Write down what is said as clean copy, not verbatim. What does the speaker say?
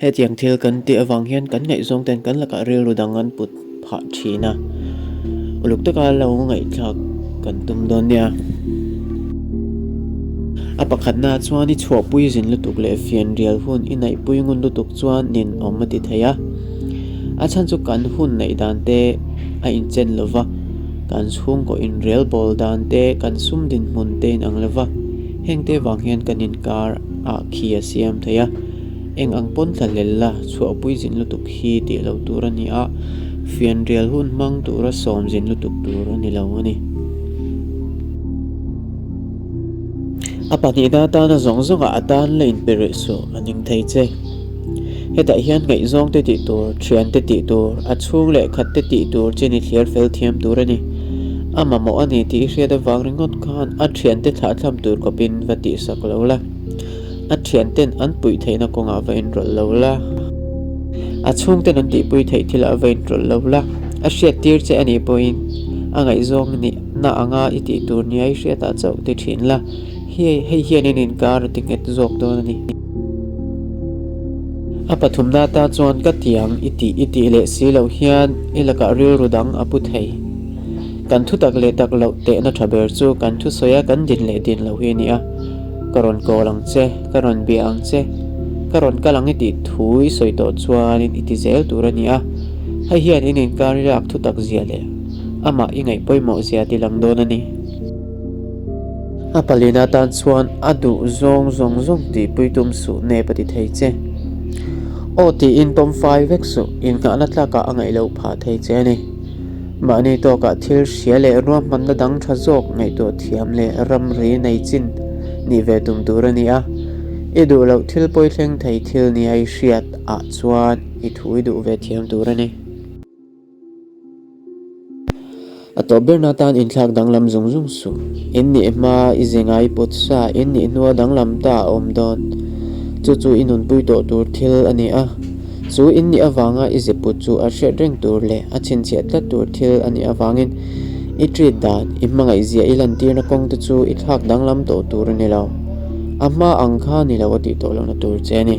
Hetiang thil kan tih avang hian kan ngaihzawng ten kan lakah rilru dang an put phah thin a, uluk taka lo ngaihthlak kan tum dawn nia. A pakhatna chuan i chhuahpui zin lutuk leh fianrial hun i naihpui ngun lutuk chuan ninawm a ti thei a. A chhan chu kan hun neih dan te a inchen lo va, kan chhungkaw inrel bawl dan te, kan sum dinhmun te inang lo va, hengte vang hian kan inkar ah khi a siam thei a. Eng ang pawn thla hlel la, chhuahpui zin lutuk hi tih loh tur a ni a, fianrial hun hmang tura sawm zin lutuk tur a ni lo a ni. A pahnihna atana zawng zawngah a tan la inpe rih suh a ning thei che. Hetah hian ngaihzawng te tih tur, thian te tih tur, a chhung leh khat te tih tur chin i thliar fel thiam tur a ni. A mamawh a ni tih i hriat avang ringawt khan a thiante thlahthlam tur khawpin va tihsak lo la. A thianten an puih theihna kawngah va inrawlh lo la. A chhungten an tihpui theih thilah va inrawlh lo la. A hriattir che a nih pawhin a ngaihzawng nihna anga i tih tur nia i hriatah chauh ti thin la, hei hian in inkar a ti nghet zawk dawn a ni. A pathumna atan chuan ka tiang i tih i tih leh si loh hian i lakah rilru dang a pu thei. Kan thutak leh tak loh tehna tha ber chu kan thusawi a kan din leh din loh hi a ni a. Ka rawn kawl ang che, ka rawn bia ang che, ka rawn kal ang i tih thu i sawi tawh chuanin i ti zel tur a ni a, hei hian in inkar i lak thutak zia leh amah i ngaih pawimawh zia ti lang dawn a ni. A palina tan chuan a duh zawng zawng zawng tihpui tum suh nep a ti thei che. Aw tiin pawm fai vek suh, innghahna tlakah a ngaih loh phah thei che a ni. Mahni tawkah thil hria leh ruahmanna dang tha zawk ngaihtuah thiam leh ramri nei chin nih ve tum tur a ni a. I duh loh thil pawi thleng thei thil nia i hriat ah chuan i thu i duh ve thiam tur a ni. A tawp berna atan inthlak danglam zung zung suh. In nih hma i ze ngai pawt sa, in nih hnua danglam ta a awm dawn. Chu chu i nunpui tawh tur thil a ni a. Chu in nih avanga i zeput chu a hriat reng tur leh a chhinchhiah tlat tur thil a nih avangin i treat dan, i hmangaihzia i lantirna kawng te chu i thlak danglam tawh tur a ni lo. A hma ang kha ni lo a tih tawh lohna tur che a ni.